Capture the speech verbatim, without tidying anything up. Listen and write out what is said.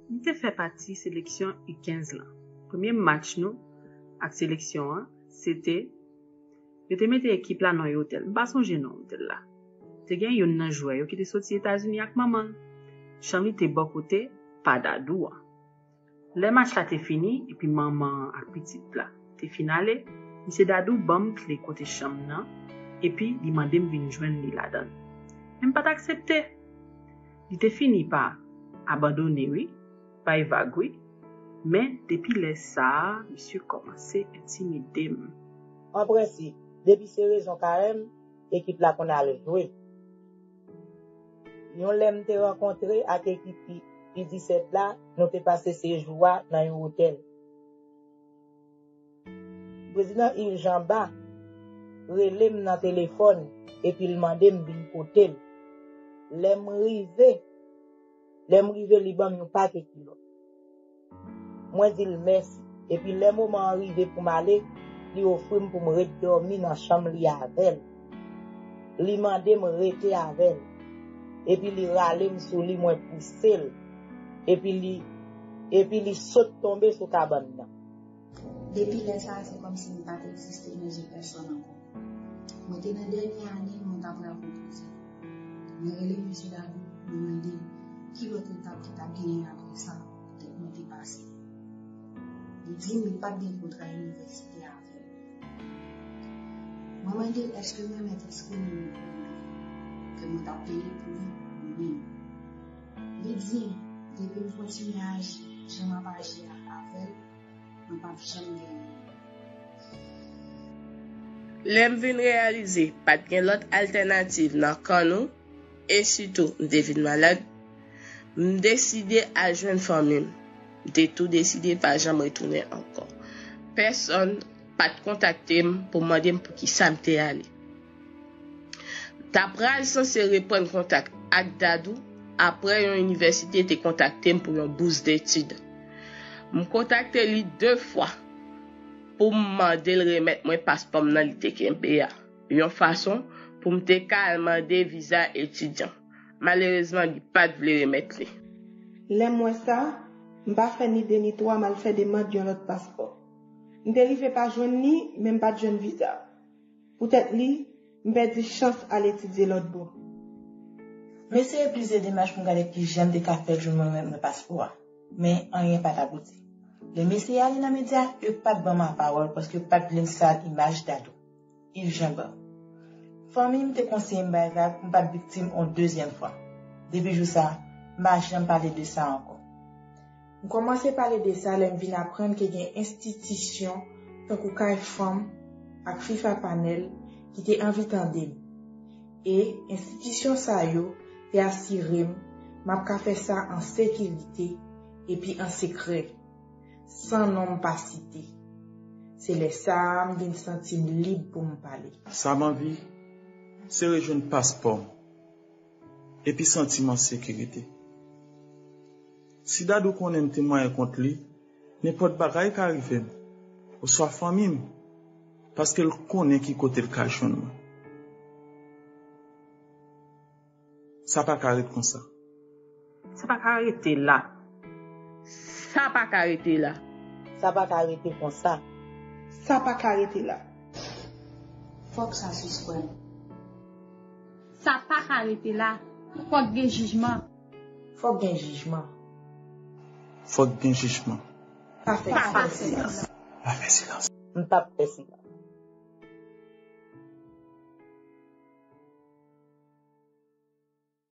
M te fè pati seleksyon U kenz lan. Premye match nou ak seleksyon an, se te, yo te mete ekip la nan yon otèl. M pa sonje non otèl la. Te gen youn nan jwè yo ki te soti Etazini ak manman l. Chanm li te bò kote pa Dadou an. Lè match la te fini, epi manman an ak pitit la te fin ale, misye Dadou ban m kle kote chanm nan, epi li mande m vin jwenn li ladan l. Men m pa t aksepte. Li te fini pa abandone, wi, bay vag, wi. Men depi lè sa a, misye kòmanse entimide m. An prensip, depi se rezon karèm, ekip la konn al jwe. Yon lè m te rankontre ak ekip U disèt la, nou te pase sejou a nan yon otèl. Prezidan Yves Jean Bart rele m nan telefòn epi l mande m vin kote l. Lè m rive, lè m rive li ban m yon pakè kilòt. Mwen di l mèsi, epi lè moman an rive pou m ale, li ofri m pou m ret dòmi nan chanm li avè l. Li mande m rete avè l, epi li rale m sou li, mwen pouse l, epi li, epi li sot tonbe sou kabann nan. Depi lè sa a, se kòmsi m pa t egziste nan je pèsòn ankò. Mwen te nan dènye ane mwen t ap rankontre sa. Mwen rele mesye Dadou, mwen mande l ki lòt etap ki t ap genyen apre sa, poutèt mwen te pase. Li di m li pa t gen kontra inivèsite avè m. Mwen mande l èske m renmèt enskri non mwen pou li, ke mwen t ap peye pou li mwen menm. Li di m, depi m kontinye aji jan m ap aji a avè l, mwen p ap janm gen anyen. Lè m vin reyalize pa t gen lòt altènativ nan kan nou, e sitou m te vin malad, m deside al jwenn fanmi m. M te tou deside pa janm retounen ankò. Pèsonn pa t kontakte m pou mande m poukisa m te ale. M ta pral sanse reprann kontak ak Dadou apre yon inivèsite te kontakte m pou yon bous detid. M kontakte li de fwa pou m mande l remèt mwen paspò m nan li te kenbe a, yon fason pou m te ka al mande viza etidyan. Malerezman, li pa t vle remèt li. Lè m wè sa, m pa fè ni de ni twa, m al fè demann yon lòt paspò. M te rive pa jwenn li, men m pa t jwenn viza. Poutèt li, m pèdi chans al etidye lòt bò. M eseye plizyè demach pou m gade kijan m te ka fè jwenn mwen remèt mwen paspò a, men anyen pa t abouti. Lè m eseye ale nan medya, yo pa t ban m lapawòl paske yo pa t vle m sal imaj Dadou. Yves Jean Bart. Fanmi m te konseye m bay vag pou m pa t viktim yon dezyèm fwa. Depi jou sa a, m pa janm pale de sa ankò. M kòmanse pale de sa lè m vin aprann ke gen enstitisyon tankou Kay Fanm ak FIFA Panel ki te anvi tande m. E enstitisyon sa yo te asire m m ap ka fè sa an sekirite epi an sekrè, san non m pa site. Se lè sa a m vin santi m lib pou m pale. Sa m anvi, se rejwenn paspò m epi santi m an sekirite. Si Dadou konnen m temwaye kont li, nenpòt bagay ka rive m, oswa fanmi m, paske l konnen ki kote l ka jwenn mwen. Sa pa ka ret konsa. Sa pa ka rete la. Sa pa ka rete la. Sa pa ka rete konsa. Sa pa ka rete la. Fòk sa sispann. Sa pa ka rete la. Fòk gen jijman. Fòk gen jijman. Fòk gen jijman. Pa fè silans. Pa fè silans. M p ap fè silans.